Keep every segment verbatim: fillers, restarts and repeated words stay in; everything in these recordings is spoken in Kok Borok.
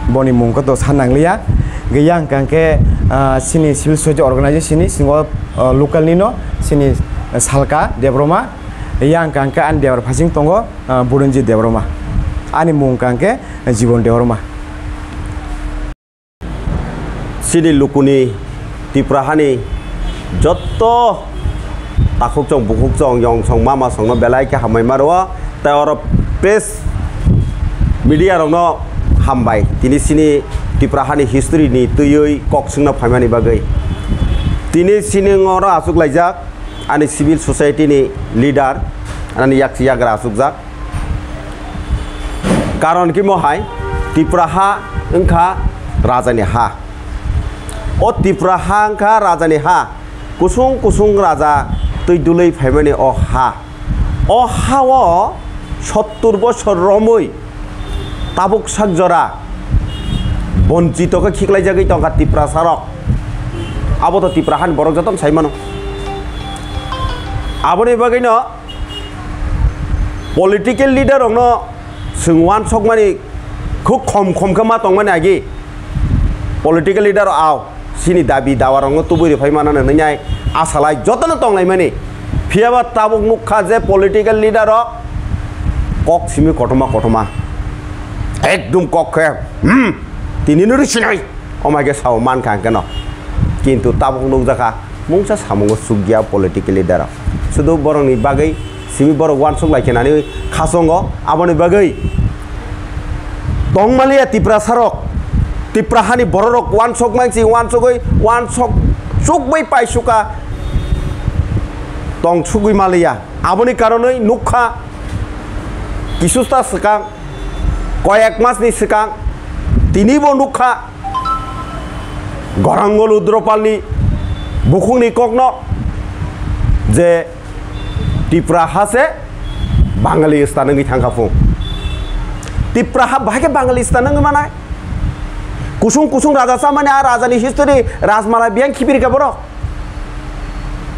Boni mung khe to san nangliya. Gaya hwnkha khe, ah, chini civil society organization ni singo, ah, local nino chini Salka Debbarma. Yang hwnkha khe ani debar phasing tongo, ah, Budunjit Debbarma. Ani mung hwnkha khe Jibon Debbarma. Chini lukuni Tipra hani jotto takhukchong, bukhukchong, yongsong, mamasongno belai khe hambai ma rwo. Tai oro press media rokno hambai. Tini chini Tipra hani history ni twiwi kok swngna phaimani bagwi. Tini chini oro achuk laijak ani civil society ni leader, ani yak yagra achukjak. Karon khe mo hai, Tipra ha wngkha rajani ha. O Tipra ha wngkha rajani ha. Kusung kusung raja twi dului phaimani o ha. O ha-o sottur bosor romwi tabuk sak jora bonchito khe khiklaijagwi tongkha Tiprasa rok. Abo to Tipra hani borok jotono sai mano. Aboni bagwino political leader rokno chwng uansukmani khub khom khom khe ma tongmani agi political leader rok ao chini dabi dawa rokno tubui rwphai mano hinwi nai asalai jotono tonglaimani. Phiyaba tabuk nukha je political leader rok kok simi kothoma kothoma ekdum kok khe, hmm, tini no rwsinai. Omai khe sao mankha hwnkhe no. Kintu tabuk nukjakha mungsa samungo chukya political leader rok. Sudu borokni bagwi simi borok uansuk lai khe nani khasongo. Aboni bagwi tongmaliya Tiprasa rok, Tipra hani borok rok uansuk mangsi uansugwi uansuk chukbai paisuka tong sugwi maliya. Aboni karonwi nukha kisusta swkang koyek masni swkang tinibo nukha Gorangol Rudropalni bukhukni kokno je Tipra ha se Bangalistan wngwi thangkha phung. Tipra ha bahai khe Bangalistan wngwi manai? Kusung kusung raja chamani a rajani history Rajmala biyang khibiri khe borok.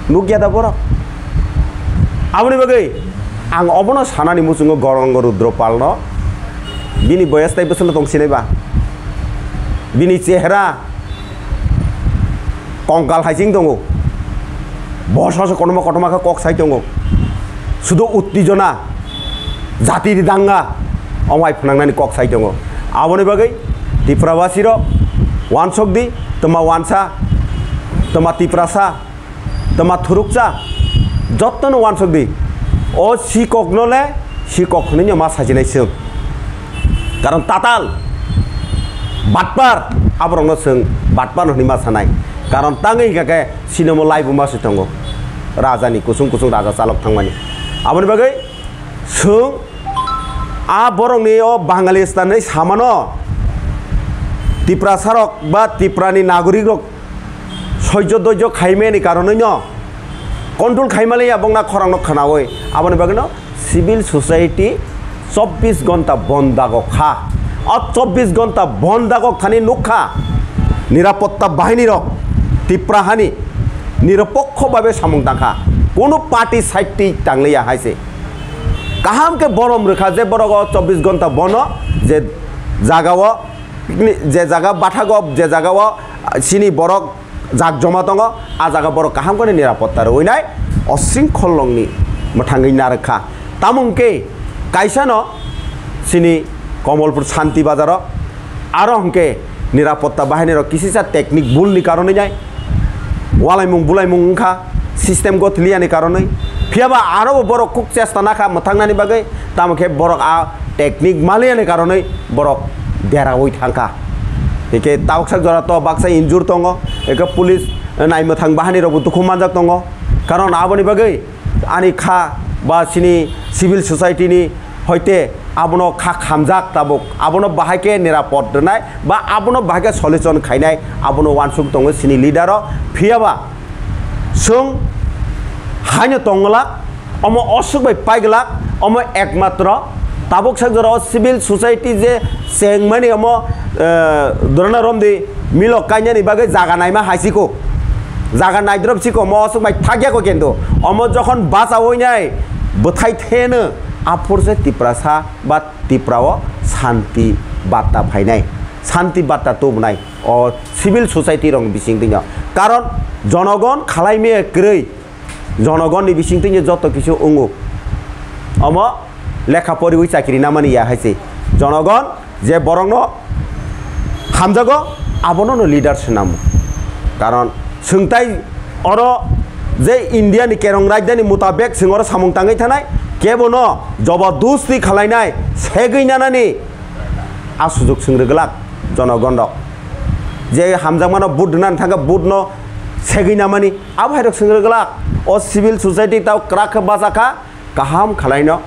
Nukya da borok? Aboni bagwi ang obono sanani muchungo Gorong Rudropalno, bini boyas tai bwswkno tong sinai ba? Bini chehra kongkal hai ching tongo. Bo soso kotorma kotorma khe kok sai tongo. Sudu uttijona, jati danga, omai phwnangnani kok sai tongo. Aboni bagwi Tiprabasi rok uansuk di, twma uansa, twma Tiprasa, twma thuruksa, jottono uansuk di. O sikokno le sikok hwnwi no ma sajinai chwng. Karon tatal, batpar, aborokno chwng batpar hwnwi ma sanai. Karon tangwi hwnkha khe sinimo laibu ma se tongo. Rajani kusung kusung raja chalok thangmani. Aboni bagwi chwng a borokni o Bangalistan hwnwi samano Tiprasarok ba Tiprani nagorikrok soijo doijo khaimani karonwino control khaimaliya bongna khorangno khwnawi. Aboni bagwino civil society chobbish gonta bon dagok kha. O chobbish gonta bon dagok thani nukha nirapotta bahinirok Tipra hani niropokho babe samung tangkha. Kunu party side twi tangliya hai se. Kaham khe borom rwkha je borok o chobbish gonta bono je jagao picnic, je jaga bathago, je jagao, ah, chini borok jak joma tongo, a jaga borok kaham khe nirapotta rwinai, osringkholongni mwthangwi narwkha. Tamo hwnkhe kaisano chini Komolpur Shanti Bazaro aro hwnkhe nirapotta bahinirok kisisa technique bulni karonwi nai walaimung bulaimung wngkha, system gothiliyani karonwi. Phiyaba arobo borok khuk chesta nakha mwthangnani bagwi, tamo khe borok a technique maliyani karonwi borok derawi thangkha. Hikhe tabuksa jora to baksa injure tongo, hikhe police naimwthang bahanirokbo dukhu manjak tongo. Karon aboni bagwi ani kha ba chini civil society ni hoite abono kha khamjak tabuk, abono bahai khe nirapod rwnai ba abono bahai khe solution khainai, abono uansuk tongo chini leader o. Phiyaba chwng haino tongwlak, omo oswk bai paiglak, omo ekmatro tabuk sak jora o civil society je chengmani omo, eh, dorana romdi milok kainani bagwi jaga naima haisiko. Jaga naidrop siko omo oswk bai thakya ko kintu. Omo jokhon bacha oinai bwthai theno aphurse Tiprasa ba Tipra o santi batta phainai. santi barta tubunai o civil society rok bising twi no. Karon jonogon khalai me kwrwi, jonogon ni bising twi joto kisu wngo. Omo lekha poriwi chakri namani ya hai se. Jonogon je borokno hamjago, abono no leader swnamo. Karon swngtai oro je India ni kerong rajdhani mutabek swng oro samung tangwi thanai, kebono jobodusti khalainai, segwi nanani a sujok swng rwglak jonogon rok. Je hamjakmano vote rwna thangkha, vote no segwi namani, abo hai rok swng rwglak. O civil society tao kwrak khe bachakha, kaham khalaino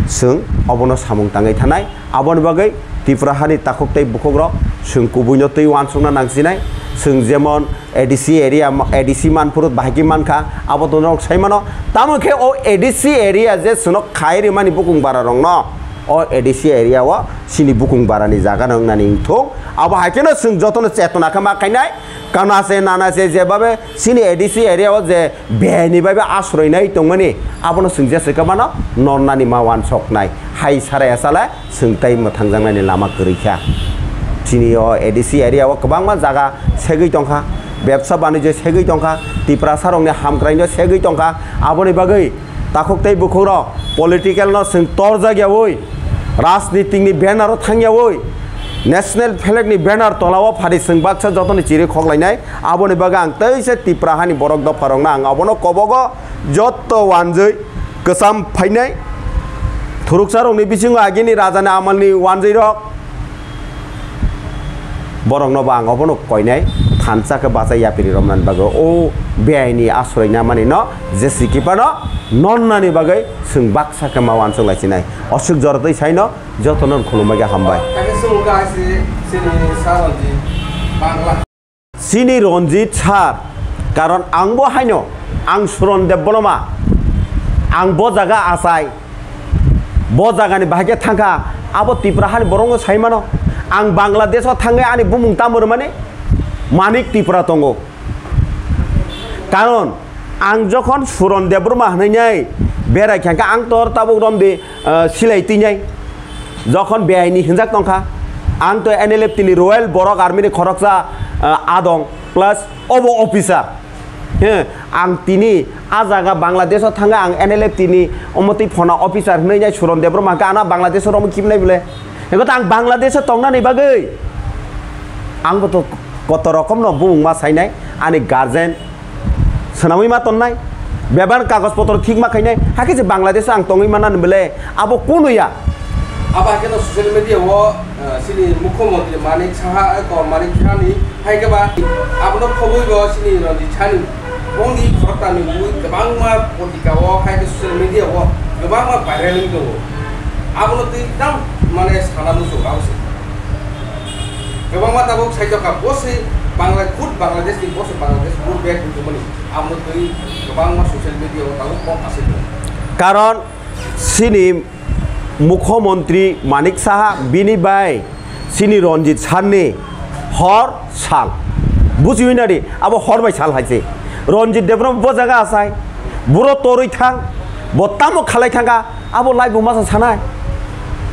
chwng obono samung tangwi thanai. Aboni bagwi Tripura hani takhuk tei bukhukrok chwng kubuino twi uansukna nangsinai. Chwng jemon A D C area, A D C manphuru bahai khe mankha, abo to norok sai mano. Tamo khe o A D C area je chwngno khai rimani bukung bararokno, o A D C area o chini bukung barani jaga no wngnani wngthung. Abo hai kheno chwng jotono chetona khe ma khainai. Kana se nana se jebabe chini A D C area o je bini bai asroi nai tongmani, abono chwng jesa khe mano nornani ma uansuknai. Hai sara ya sala chwng tai mwthangjaknani lama kwrwi kha. Chini o A D C area o kwbangma jaga segwi tongkha, bebsa banijyo segwi tongkha, Tiprasa rokni hamkraino segwi tongkha. Aboni bagwi takhuk tei bukhukrok political no chwng torjak yaui, rajnitik ni banner o thang yaui, national flag ni banner tola o phari chwng baksa jotoni chiri khoklainai. Aboni bagwi ang teisa Tipra hani borok dopha rokno ang abono kobogo jotto wanjwi kwcham phainai. Thuruksa rokni bisingo agini rajani amalni wanjwi rok, borokno bo ang obono koinai, thansa khe bachai yapiri romnani bagwi o beaini asroi namani no jesi kipano nonnani bagwi chwng baksa khe ma uansuk lai sinai. Oswk jora twi saino jotono khulumbai khe hambai. Kaisa chwng wngkha se chini Sir Ranjit Bangla. Chini Ranjit sir, karon ang bo haino, ang Suron Debbarma, ang bo jaga achai, bo jagani bahai khe thangkha, abo Tipra hani borokno sai mano. Ang Bangladesh o thangwi ani bumung tamo rwmani Manik Tripura tongo. Karon ang jokhon Suron Debbarma hwnwi nai berai kha, ang tor tabuk romdi, ah, silai twi nai. Jokhon beaini hinjak tongkha, ang to N L F T ni Royal Borok Army ni khoroksa, ah, adong plus obo officer. He, ang tini a jaga Bangladesh o thangwi ang N L F T ni omotwi phona officer hwnwi nai Suron Debbarma khe ano Bangladesh o romwi kibnai bole. Eko to ang Bangladesh o tongnani bagwi ang bo to koto rokomno bumung ma sainai ani guardian swnamwi ma tonnai, bebak kagoj potro thik ma khainai, hakhe se Bangladesh o ang tongwi manani bole abo kunu ya. Abo hakhe no social media o, eh, chini Mukhyamantri Manik Saha, eh, ko Manik Saha ni hai khe ba abono khobwi bo chini Ranjit Saha ni bongni khorokta ni mui kwbangma potrika o hai khe social media o kwbangma viral wngwi tongo. Abono twi tam mane sana muchung abo se. Kwbangma tabuk saitokha, bo se Bangla-, khud Bangladesh ni, bo se Bangladesh vote bank wngmani, amo twi kwbangma social media o tabuk kok aswk tongo. Karon chini Mukhyamantri Manik Saha bini bai chini Ranjit Sir ni hor sal. Bujiwi nadi, abo hor bai sal hai se. Ranjit Debbarma bo jaga achai, buro torwi thang, bo tamo khalai thangkha, abo laibuma sa sanai.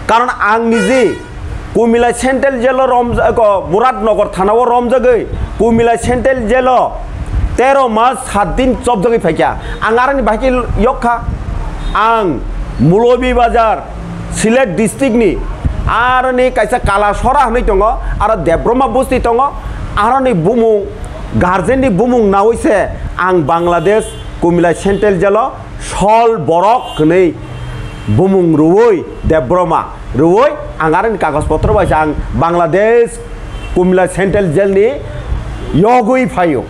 Karon ang niji Kumilai Central Jail o romja-, ko, Muradnagar thana o romjagwi, Kumilai Central Jail o tero mas sat din chopjagwi phaikha. Ang aroni bahai khe yokkha. Ang Molobi Bazar, Sylhet district ni, aroni kaisa Kalasora hwnwi tongo, aro Debbarma bosti tongo, aroni bumung, guardian ni bumung naui se ang Bangladesh, Kumilai Central Jail o sol borok hwnwi bumung rwui Debbarma. Rwui ang aroni kagoj potro bai se ang Bangladesh Kumila Central Jail ni yogwi phaio.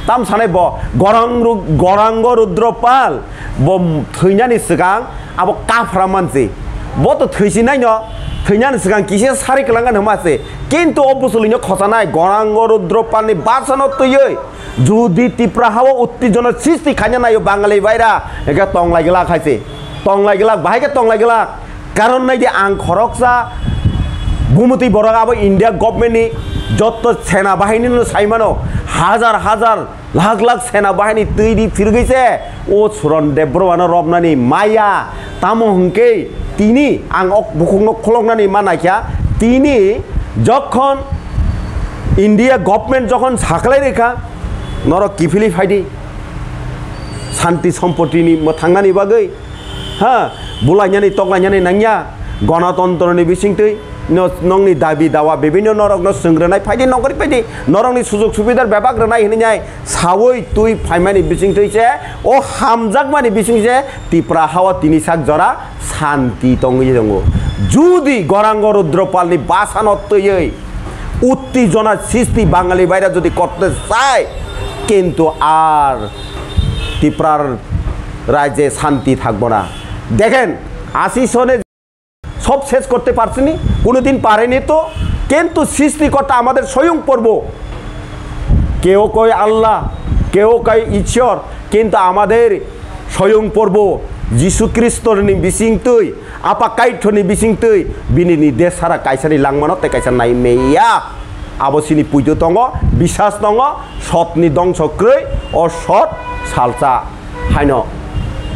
Tam sanai bo Gorang Ru-, Gorango Rudra Pal bo thwinani swkang abo kaphra mansi. Bo to thwisinai no, thwinani swkang kisa sari kwlangkha hwnma se. Kintu o bwswlwino khochanai Gorango Rudra Pal ni bwsano twiwi jodi Tipra hao uttijona sristi khaina naio Bangali baira, hingke tonglai glak hai se. Tonglai glak, bahai khe tonglai glak. Karon nai di ang khoroksa bumutwi borok abo India government ni jotto sena bahini no sai mano, hajar hajar, lakh lakh sena bahini twi di phirgwi se o Suron Debbarma no robnani maya. Tamo hwnkhe tini ang ok bukhuk no kholoknani ma naikha, tini Jokhon India government jokhon saklai rikha, norok kiphilwi phaidi, santi sompotini mwthangnani bagwi, ha, bulainani toklainani nangya, gonotontroni bisingtwi no-, nongni dabi dawa bibinno norokno swngrwnai phaidi, nongkhorwi phaidi, norokni sujog subidar bebak rwnai hwnwi nai sawi twi phaimani bisingtwi se, o hamjakmani bising se Tipra hao tini sak jora santi tongwi tongo. Judi Gorango Rudropalni basano twiwi uttijona sisti Bangali baira jodi korte chai, kintu ar Tiprar raijye santi thakbo na. Dekhen, asi sone sob shes korte parchini, konotin pareni to, kintu sisti korta amader soyong porbo. Keo koi Allah, keo koi Ishwar, kintu amader soyong porbo Jisu Khristoni bisingtwi, Apa Kaitorni bisingtwi, bini ni desara kaisani langmano tei kaisa nai meya. Abo sini puitu tongo, bisas tongo, sotni dongso krwi, o sot salsa haino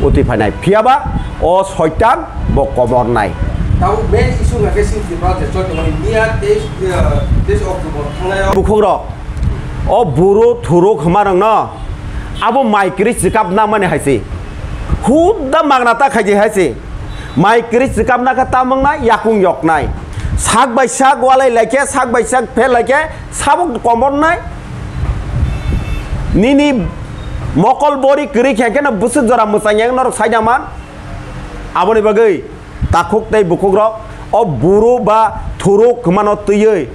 utwi phainai. Phiyaba o soitan bo komor nai. Tabuk main issue hwnkhe sini Tripura je choli tongmani miya teis, eh, teis October thangnai o. Bukhukrok, o buru thuruk hwnmarokno abo mai kwrwi chwkap namani hai se. Hudda magna ta khaidi hai se. Mai kwrwi chwkap nakha tamung nai yakung yok nai. Sak bai sak walai laikhe, sak bai sak phel laikhe, sabuk komor nai. Nini mokol bori kwrwi khe kheno bwswk jora mwchang yang norok saida man. Aboni bagwi takhuk tei bukhukrok o buru ba thuruk hwnmano twiwi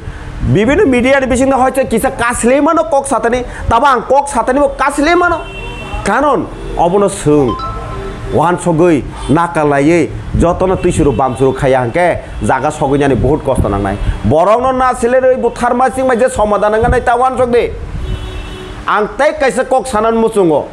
bibinno media ni bisingo hoito kisa kasli mano kok satani, tabo ang kok satani bo kasli mano. Karon obono swng wansogwi nakalaiwi jotono twisuru bamsuru khaiya hwnkhe jaga sogwinani buhut kosto nangnai. Borokno nasilirwi butharma chingmai je somadan wngkha nai ta wansok di. Ang tei kaisa kok sanani muchungo.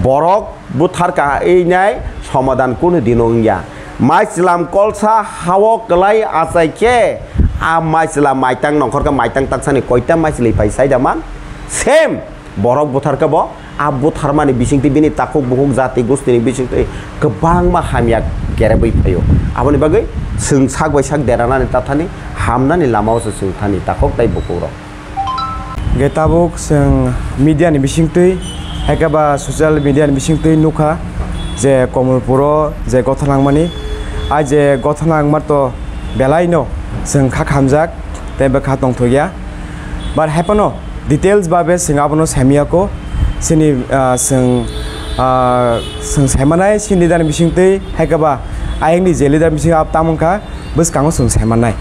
Borok buthar kaha wngnai somadan kunu dino wngya. Maichwlam kolsa hao kwlai achai khe a maichwla maitang nongkhor khe maitang taksani koita maichwlwi pai saida man? Same borok buthar khe bo a butharmani bisingtwi bini takhuk bukhuk jati gustini bisingtwi kwbangma hamya gerebwi phaio. Aboni bagwi chwng sak bai sak deranani tathani hamnani lamao se chwng thani takhuk tei bukhuk rok. Ge tabuk chwng media ni bisingtwi, haikhe ba social media ni bisingtwi nukha je Komolpuro je gothana wngmani, a je gothana wngma to belai no chwng kha khamjak tei bwkha tongthokya. But haiphano details babe chwng abono saimiyako. Chini, ah, chwng, ah, chwng saimanai chini leader ni bisingtwi, haikhe ba ayang ni je leader bising abo tamo wngkha. Bwskango chwng sai mannai.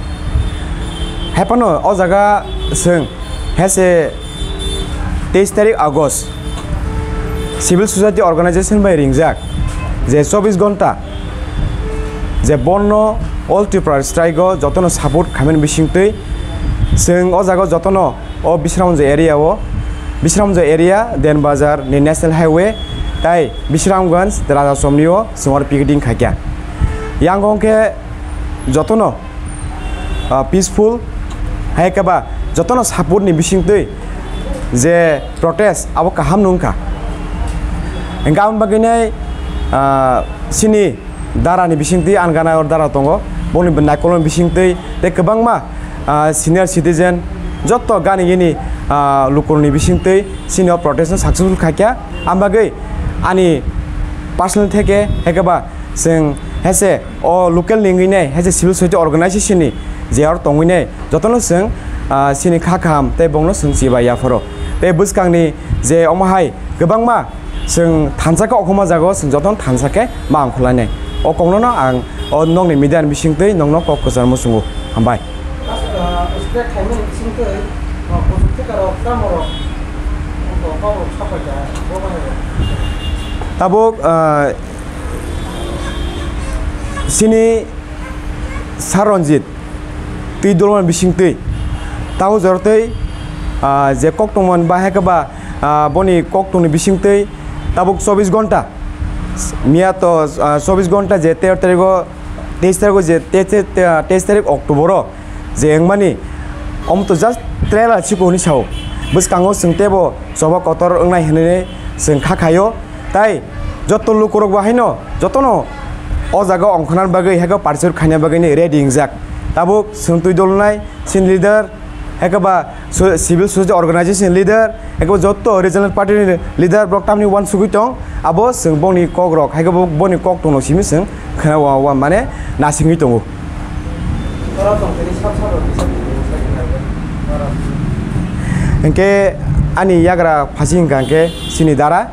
Haiphano o jaga chwng hese teis tarik August Civil Society Organization bai ringjak je chobbish ghonta je bonno All Tripura Strike o jotono support khaimani bisingtwi chwng o jaga o jotono o Bisramganj area o, Bisramganj area, Den Bazar ni National Highway tai Bisramganj Raja Chomni o chwng oro picketing khaikha. Yang hwnkhe jotono, ah, peaceful, hai khe ba jotono support ni bisingtwi je protest abo kaham nung kha. Hingkhe aboni bagwi nai, ah, chini dara ni bisingtwi, ang gana dara tongo, boni naikolni bisingtwi tei kwbangma, ah, senior citizen joto gani gini, ah, lukurokni bisingtwi chini o protest no successful khaikha. Ang bagwi ani personal theke, hai khe ba chwng hese o local ni wngwi nai, hese civil society organization ni je aro tongwi nai, jotono chwng, ah, chini kha kaham tei bongno chwng chibai yapharo. Tei bwskangni je omo hai kwbangma chwng thansa khe okhoma jaga o chwng jotono thansa khe ma ongkhorlainai. O kokno no ang o nokni media ni bisingtwi nokno kok kwchar muchungo. Hambai. Tabuk, ah, chini Sir Ranjit twi dolmani bisingtwi tabuk jorotwi, ah, je koktongmani ba hai khe ba, ah, boni koktongni bisingtwi tabuk chobbish ghonta, miya to, ah, chobbish ghonta je tero tarikh o, teis tarikh o je te-, te-, te-, teis tarikh October o je wngmani, omo to just trailer chiko hwnwi sao. Bwskango chwng teibo choba kotor wngnai hwnwi chwng kha khaio. Tai joto lukurok bo haino jotono o jaga ongkhorna bagwi, haikhe participate khaina bagwi ni ready wngjak. Tabuk chwng twi dolnai chini leader, ekaba so-, civil society organization leader, ekaba jotto regional party ni leader borok tamni uansugwi tong, abo chwng bongni kok rok, hai khe bo-, boni kok tongno simi chwng khna wa, wa, mane nasingwi tongo. Hinkhe ani yagra phasi hwnkha hinkhe chini dara,